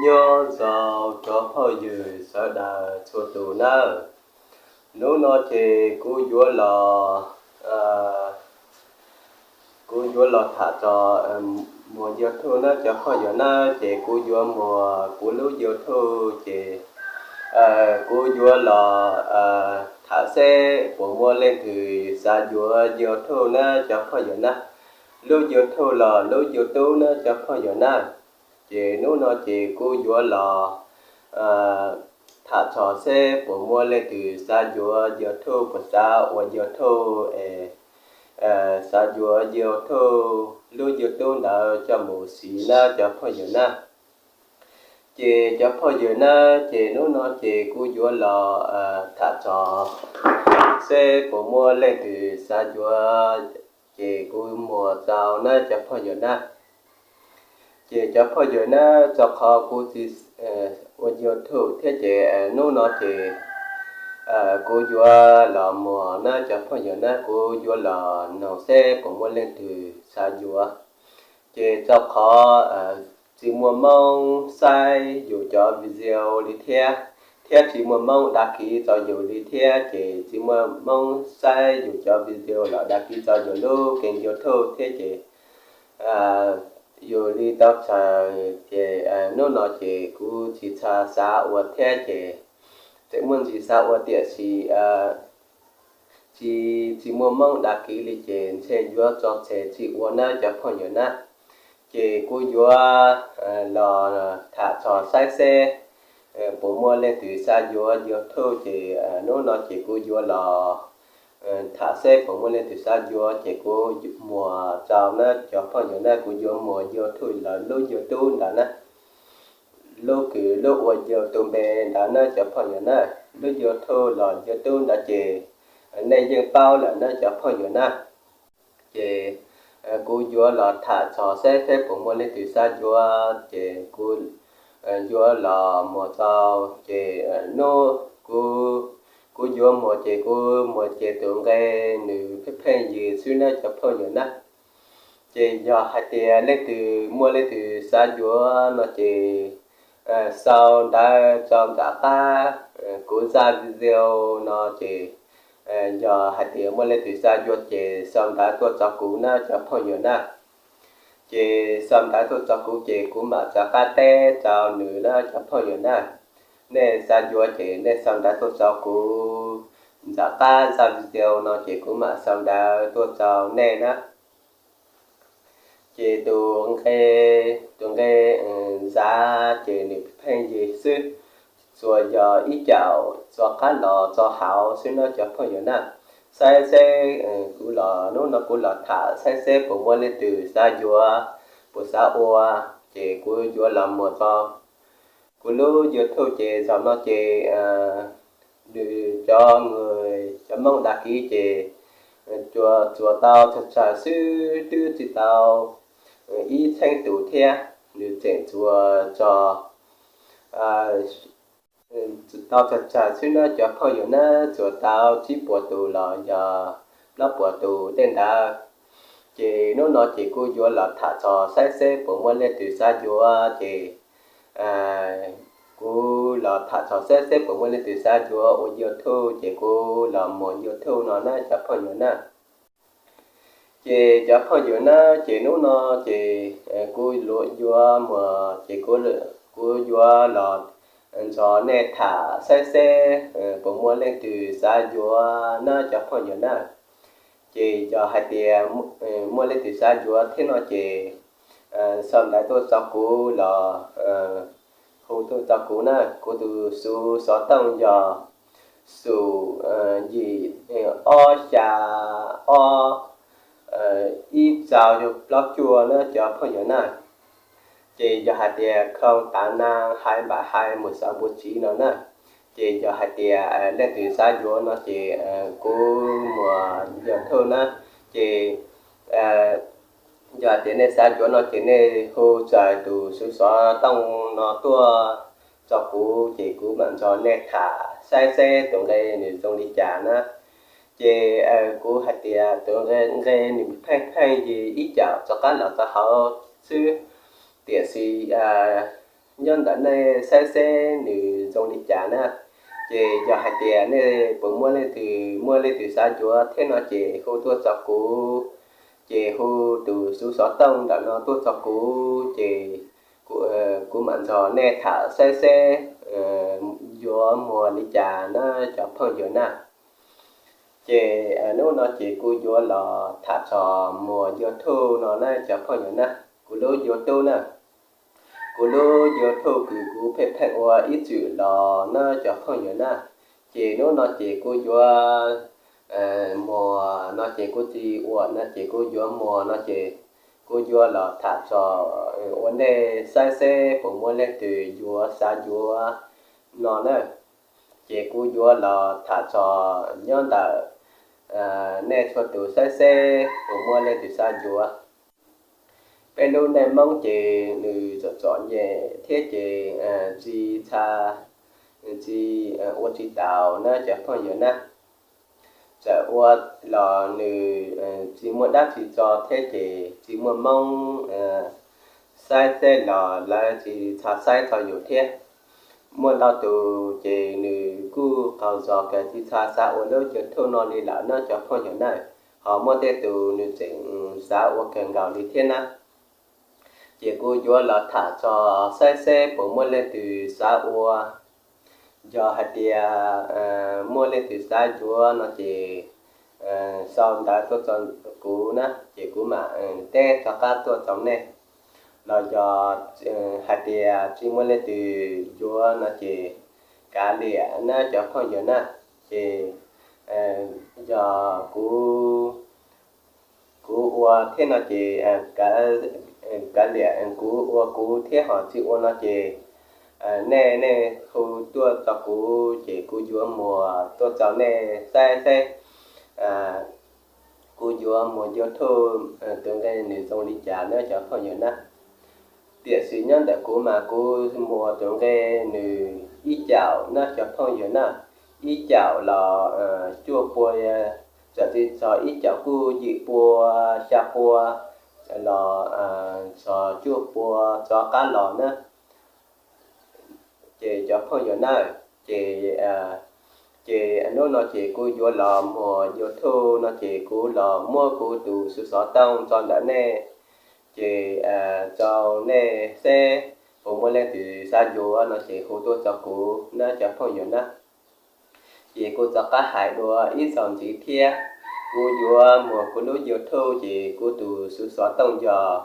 Nyob zoo cov phooj ywg sawv daws txhua tus nawb. Hnub no ces kuv yuav los, kuv yuav los tham txog muag YouTube nawb cov phooj ywg nawb. Ces kuv yuav muag kuv lub YouTube ces kuv yuav los tham seb puas muaj leej twg xav yuav YouTube nawb cov phooj ywg nawb. Lub YouTube los lub YouTube nawb cov phooj ywg nawb. Ces hnub no ces kuv yuav los tham txog seb puas muaj leej twg xav yuav YouTube, puas xav ua YouTube es xav yuav YouTube, lub YouTube ntawd coj mus siv nawb cov phooj ywg nawb. Ces cov phooj ywg nawb, ces hnub no ces kuv yuav los tham txog seb puas muaj leej twg xav yuav, ces kuv muag txog nawb cov phooj ywg nawb. Ces cov phooj ywg nawb, txog qhov kuv tsis ua YouTube thiab ces hnub no ces kuv yuav los muag nawb cov phooj ywg nawb, kuv yuav los noog seb puas muaj leej twg xav yuav. Ces txog qhov tsis muaj Hmoob saib yus cov video li thiab, thiab tsis muaj Hmoob đăng ký txog yus li thiab, ces tsis muaj Hmoob saib yus cov video los đăng ký txog yus lub kênh YouTube thiab ces yus li tau txhawj ces hnub no ces kuv tsis txha xav ua thiab ces tseem muaj ntsis xav ua tiam sis tsis, tsis muaj Hmoob đăng ký li ces ntshe yuav tso tseg tsis ua nawb cov phooj ywg nawb. Ces kuv yuav los tham txog saib seb puas muaj leej twg xav yuav YouTube ces hnub no ces kuv yuav los tham seb puas muaj leej twg xav yuav ces kuv muag txog nawb cov phooj ywg nawb, kuv yuav muag YouTube lawv lub YouTube ntawd nawb. Lub kws lub ua YouTube npe ntawd nawb cov phooj ywg nawb, lub YouTube los YouTube ntawd ces nej yeej paub lawm nawb cov phooj ywg nawb. Ces kuv yuav los tham txog saib seb puas muaj leej twg xav yuav ces kuv yuav los muag txog ces hnub kuv, kuv yuav muag ces kuv muag ces tus nqe nws pheej pheej yig xwb nawb cov phooj ywg nawb. Ces yog hais tias leej twg muaj leej twg xav yuav no ces sau ntawv tso nram qab kuv zaj video no ces yog hais tias muaj leej twg xav yuav ces sau ntawv tuaj txog kuv nawb cov phooj ywg nawb. Ces sau ntawv tuaj txog kuv ces kuv mam rov qab teb rau nws nawb cov phooj ywg nawb. Nej xav yuav ces nej sau ntawv tuaj txog kuv nram qab zaj video no ces kuv mam sau ntawv tuaj rau nej nawb. Ces tus nqe, tus nqe zav ces nws pheej yig xwb, tsuas yog ib caum tso qab los tso hauv xwb nawb cov phooj ywg nawb. Saib seb kuv los, hnub no kuv los tham saib seb puas muaj leej twg xav yuav, puas xav ua, ces kuv yuav los muag txog kuv lub YouTube ces zaum no ces nws cov, cov Hmoob đăng ký ces tsuas, tsuas tau tsawg tsawg xwb, twb tsis tau ib txheeb tus thiab, nws tseem tsuas tso, tau tsawg tsawg xwb nawb cov phooj ywg nawb, tsuas tau tsib puas tus los yog plaub puas tus tej ntawd. Ces hnub no ces kuv yuav los tham txog saib seb puas muaj leej twg xav yuav ces kuv los tham txog saib seb puas muaj leej twg xav yuav ua YouTube ces kuv los muag YouTube no nawb cov phooj ywg nawb. Ces cov phooj ywg nawb, ces hnub no ces kuv yuav muag ces kuv, kuv yuav los nrog nej tham saib seb puas muaj leej twg xav yuav nawb cov phooj ywg nawb. Ces yog hais tias muaj leej twg xav yuav thiab no ces sau ntawv tuaj txog kuv los hu tuaj txog kuv na. Kuv tus xov tooj yog xoom yim ob xya ob ib rau plaub cuaj na cov phooj ywg na. Ces yog hais tias không tám năm hai bảy hai một sáu bốn chín no na, ces yog hais tias leej twg xav yuav no ces kuv muag YouTube na, ces yog hais tias nej xav yuav no ces nej hu txais tus xov tooj no tuaj txog kuv ces kuv mam nrog nej tham saib seb tus nqe nws zoo li cas na. Ces kuv hais tias tus nqe nws pheej pheej yig ib caum rov qab los rau hauv xwb, tiam sis nyob ntawm nej saib seb nws zoo li cas na. Ces yog hais tias nej puas muaj leej twg, muaj leej twg xav yuav thiab no ces hu tuaj txog kuv, ces hu tus xuv xov tooj ntawm no tuaj txog kuv ces kuv mam nrog nej tham saib seb yuav muag li cas na cov phooj ywg na. Ces hnub no ces kuv yuav los tham txog muag YouTube no na cov phooj ywg na. Kuv lub YouTube na, kuv lub YouTube kws kuv pheej pheej ua ib txwm los na cov phooj ywg na. Ces hnub no ces kuv yuav muag no ces kuv tsis ua no ces kuv yuav muag no ces kuv yuav los tham txog ua nej saib seb puas muaj leej twg yuav xav yuav no na. Ces kuv yuav los tham txog nyob ntawm nej txhua tus saib seb puas muaj leej twg xav yuav. Peb lub neej Hmoob ces nws txom txom nyem thiab ces tsis txha, tsis ua tsis taus na cov phooj ywg na. Txawm ua los nws tsis muaj dab tsi tso thiab ces tsis muaj Hmoob saib tej los lawv tsis txha saib txog yus thiab. Muaj ntau tus ces nws kuj qaug zog kawg tsis txha xav ua lub YouTube no li lawm na cov phooj ywg na. Ho muaj tej tus nws tseem xav ua kawg nkaus li thiab na. Ces kuv yuav los tham txog saib seb puas muaj leej twg xav ua. Yog hais tias muaj leej twg xav yuav no ces sau ntawv tuaj txog kuv na ces kuv mam teb rov qab tuaj txog nej. Los yog hais tias tsis muaj leej twg yuav no ces kav liam na cov phooj ywg na. Ces yog kuv, kuv ua thiab no ces kav liam, kuv ua kuv thiab ho tsis ua no ces nej, nej hu tuaj txog kuv ces kuv yuav muag tuaj txog nej saib seb kuv yuav muag YouTube tus nqe nws zoo li cas na cov phooj ywg na. Tiam sis nyob ntawm kuv mas kuv muag tus nqe nws ib caum na cov phooj ywg na. Ib caum los cuaj pua, txawm tsis txog ib caum kuj yim pua, xya pua los txog cuaj pua rov qab los na. Ces cov phooj ywg na, ces, ces hnub no ces kuv yuav los muag YouTube no ces kuv los muab kuv tus xuv xov tooj tso ntawm nej, ces tso nej seb puas muaj leej twg xav yuav no ces hu tuaj txog kuv na cov phooj ywg na. Ces kuv rov qab hais dua ib zaug ntxiv thiab, kuv yuav muag kuv lub YouTube ces kuv tus xuv xov tooj yog,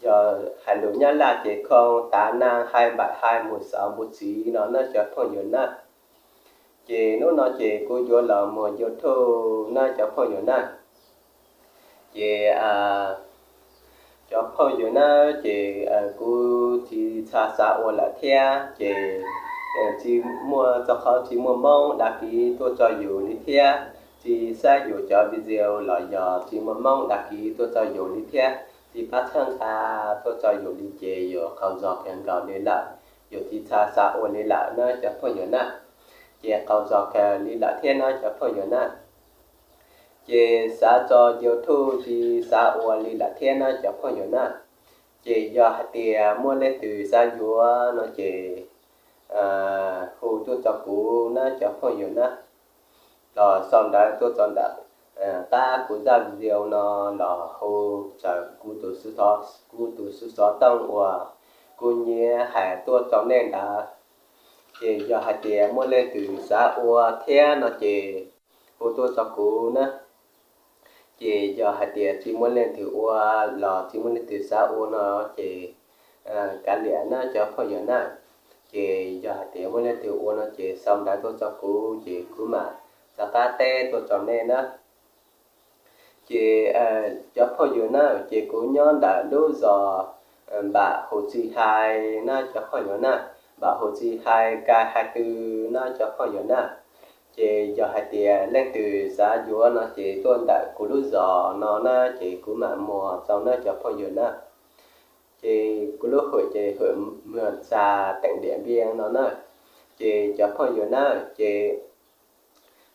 yog hais lus Nyab Laj ces không tám năm hai bảy hai một sáu một chín no na cov phooj ywg na. Ces hnub no ces kuv yuav los muag YouTube na cov phooj ywg na. Ces cov phooj ywg na, ces kuv tsis txha xav ua lawm thiab ces tsis muaj, rau qhov tsis muaj Hmoob đăng ký tuaj tso yus li thiab, tsis saib yus cov video los yog tsis muaj Hmoob đăng ký tuaj tso yus li thiab, tsis pab txhawb nqa tuaj tso yus li ces yus qaug zog kawg nkaus li lawm, yus tsis txha xav ua li lawm na cov phooj ywg na. Ces qaug zog kawg li lawm thiab na cov phooj ywg na. Ces xav tso YouTube tsis xav ua li lawm thiab na cov phooj ywg na. Ces yog hais tias muaj leej twg xav yuav no ces hu tuaj txog kuv na cov phooj ywg na, los sau ntawv tuaj txog ntawm qab kuv zaj video no los hu raws kuv tus xuv xov, kuv tus xuv xov tooj uas kuv nyiam hais tuaj rau nej ntawd. Ces yog hais tias muaj leej twg xav ua thiab no ces hu tuaj txog kuv na. Ces yog hais tias tsis muaj leej twg ua los tsis muaj leej twg xav ua no ces kav liam na cov phooj ywg na. Ces yog hais tias muaj leej twg ua no ces sau ntawv tuaj txog kuv ces kuv mam rov qab teb tuaj txog nej na. Ces cov phooj ywg na, ces kuv nyob ntawm lub zos Npam Hus Txi Hais na cov phooj ywg na, Npam Hus Txi Hais Kai Hais Tw na cov phooj ywg na. Ces yog hais tias leej twg xav yuav no ces tuaj ntawm kuv lub zos no na ces kuv mam muag tau na cov phooj ywg na. Ces kuv lub hwm ces hwm Mws Txas teem Diam Npias no na. Ces cov phooj ywg na, ces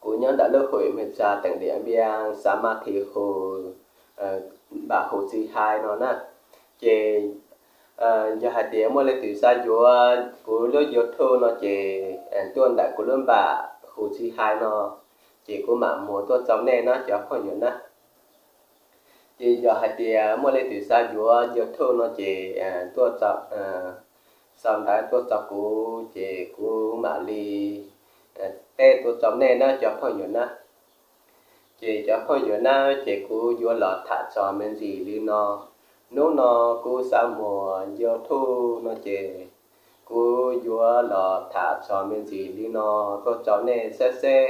kuv nyob ntawm lub hwm Mws Txas teem Diam Npias xav mas thim hus Npam Hus Txi Hais no na. Ces Yog hais tias muaj leej twg xav yuav kuv lub YouTube no ces tuaj ntawm kuv lub npam hu tsis hais no, ces kuv mam muag tuaj txog nej na cov phooj ywg na. Ces yog hais tias muaj leej twg xav yuav YouTube no ces tuaj, sau ntawv tuaj txog kuv ces kuv mam li teb tuaj txog nej na cov phooj ywg na. Ces cov phooj ywg na, ces kuv yuav los tham txog me ntsis li no. Hnub no kuv xav muag YouTube no ces kuv yuav los tham txog me ntsis li no tuaj txog nej saib seb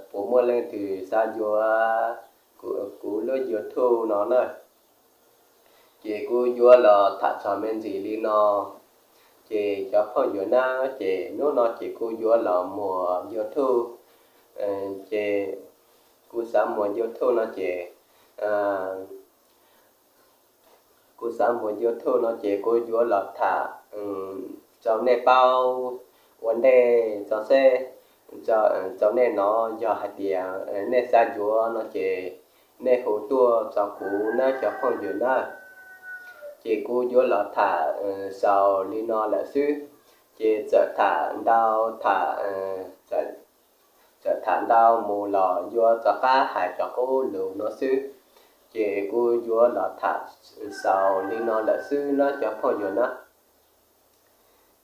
puas muaj leej twg xav yuav kuv lub YouTube no na. Ces kuv yuav los tham txog me ntsis li no. Ces cov phooj ywg na, ces hnub no ces kuv yuav los muag YouTube. Ces kuv xav muag YouTube no ces kuv xav muag YouTube no ces kuv yuav los tham rau nej paub ua ntej tso seb, rau nej no yog hais tias nej xav yuav no ces nej hu tuaj txog kuv na cov phooj ywg na. Ces kuv yuav los tham xaus li no lawm xwb. Ces txawm tham ntau tham, txawm tham ntau mus los yuav rov qab hais cov qub lus no xwb. Ces kuv yuav los tham xaus li no lawm xwb na cov phooj ywg na.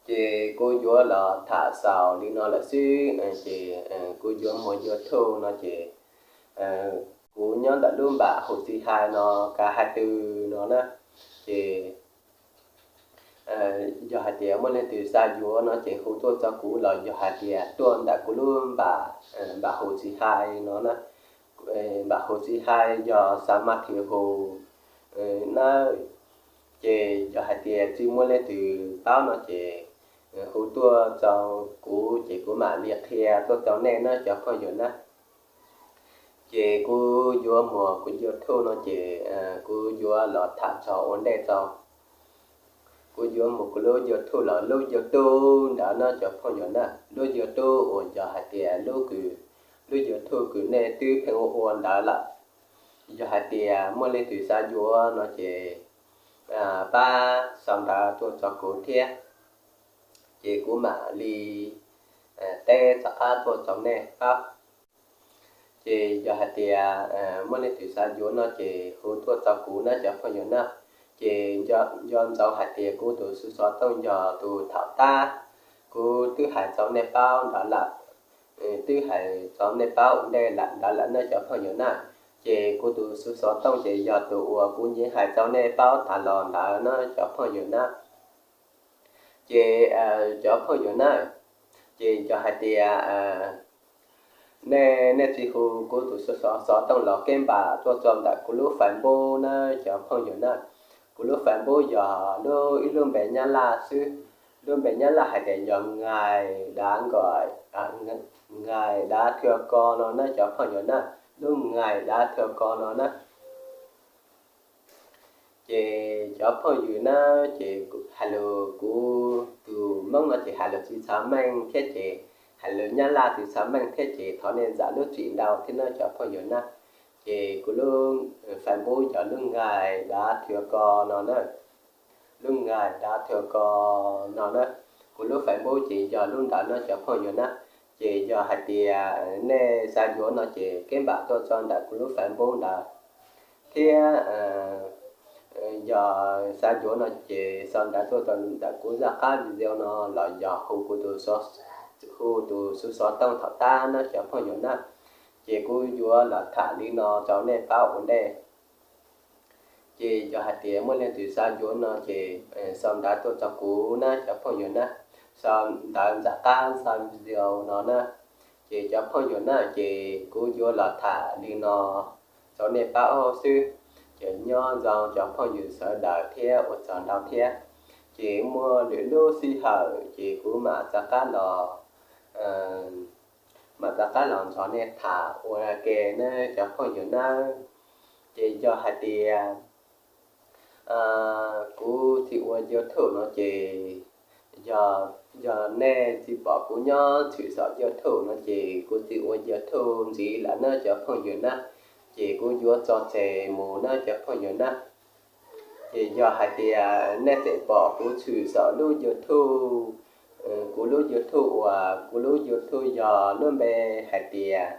Ces kuv yuav los tham xaus li no lawm xwb, ces kuv yuav muag YouTube no ces kuv nyob ntawm lub npam hu tsis hais no, kav hais twg no na. Ces yog hais tias muaj leej twg xav yuav no ces hu tuaj txog kuv los yog hais tias tuaj ntawm kuv lub npam, npam hu tsis hais no na. Npam hu tsis hais yog xav mas thim hu na. Ces yog hais tias tsis muaj leej twg paub no ces hu tuaj txog kuv ces kuv mam li qhia tuaj txog nej na cov phooj ywg na. Ces kuv yuav muag kuv YouTube no ces kuv yuav los tham txog ua ntej tso. Kuv yuav muag kuv lub YouTube los lub YouTube ntawd no cov phooj ywg na, lub YouTube uas yog hais tias lub kws, lub YouTube kws nej twb pheej ua ua ntawd lawm. Yog hais tias muaj leej twg xav yuav no ces pab sau ntawv tuaj txog kuv thiab, ces kuv mam li teb rov qab tuaj txog nej paub. Ces yog hais tias muaj leej twg xav yuav no ces hu tuaj txog kuv na cov phooj ywg na. Ces nco ntsoov hais tias kuv tus xov tooj yog tus thaum tab kuv twb hais rau nej paub ntawd lawm, twb hais rau nej paub ua ntej ntawd lawm na cov phooj ywg na. Ces kuv tus xov tooj ces yog tus uas kuv nyiam hais rau nej paub tas los ntawd na cov phooj ywg na. Ces cov phooj ywg na, ces yog hais tias nej, nej tsis hu kuv tus xov tooj los kev npam tuaj txog ntawm kuv lub Facebook na cov phooj ywg na. Kuv lub Facebook yog lub, ib lub npe Nyab Laj xwb. Lub npe Nyab Laj hais tias yog Ngais Dav Nkos, Ngais Dav Thua Ko no na cov phooj ywg na. Lub Ngais Dav Thua Ko no na. Ces cov phooj ywg na, ces hais lus kuv tus Hmoob no ces hais lus tsis txaus meej thiab ces hais lus Nyab Laj tsis txaus meej thiab ces thov nej zam lub txim ntau thiab na cov phooj ywg na. Ces kuv lub Facebook yog lub Ngais Dav Thua Ko no na. Lub Ngais Dav Thua Ko no na. Kuv lub Facebook ces yog lub ntawd no cov phooj ywg na. Ces yog hais tias nej xav yuav no ces kev npam tuaj txog ntawm kuv lub Facebook ntawd. Thiab yog xav yuav no ces sau ntawv tuaj txog ntawm kuv zaj qab video no los yog hu kuv tus, hu tus xov tooj thaum tab na cov phooj ywg na. Ces kuv yuav los tham li no rau nej paub ua ntej. Ces yog hais tias muaj leej twg xav yuav no ces sau ntawv tuaj txog kuv na cov phooj ywg na. Sau ntawv zaj qab zaj video no na. Ces cov phooj ywg na ces kuv yuav los tham li no rau nej paub xwb. Ces nyob zoo cov phooj ywg sawv daws thiab ua tsaug ntau thiab. Ces muaj lwm lub sij hawm ces kuv mam rov qab los, mam rov qab los nrog nej tham ua ke na cov phooj ywg na. Ces yog hais tias kuv tsis ua YouTube no ces yog, yog nej tsis pom kuv nyob tshwm saum YouTube no ces kuv tsis ua YouTube ntxiv lawm na cov phooj ywg na. Ces kuv yuav tso tseg mus na cov phooj ywg na. Ces yog hais tias nej tseem pom kuv tshwm saum lub YouTube, kuv lub YouTube uas kuv lub YouTube yog lub npe hais tias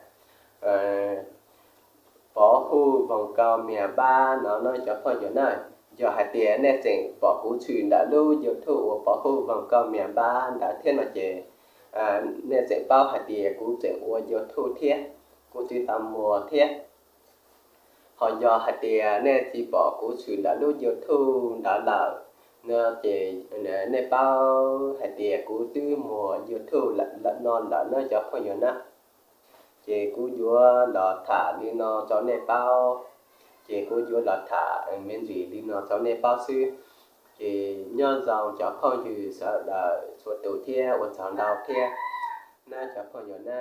Pov Huj Voos Kauj Mias Npab no no cov phooj ywg na, yog hais tias nej tseem pom kuv tshwm ntawm lub YouTube uas Pov Huj Voos Kauj Mias Npab ntawd thiab no ces nej tseem paub hais tias kuv tseem ua YouTube thiab, kuv tseem tau muag thiab. Ho yog hais tias nej tsis pom kuv tshwm ntawm lub YouTube ntawd lawm no ces nej paub hais tias kuv twb muag YouTube no lawm no cov phooj ywg na. Ces kuv yuav los tham li no rau nej paub, ces kuv yuav los tham me ntsis li no rau nej paub xwb. Ces nyob zoo cov phooj ywg sawv daws txhua tus thiab ua tsaug ntau thiab na cov phooj ywg na.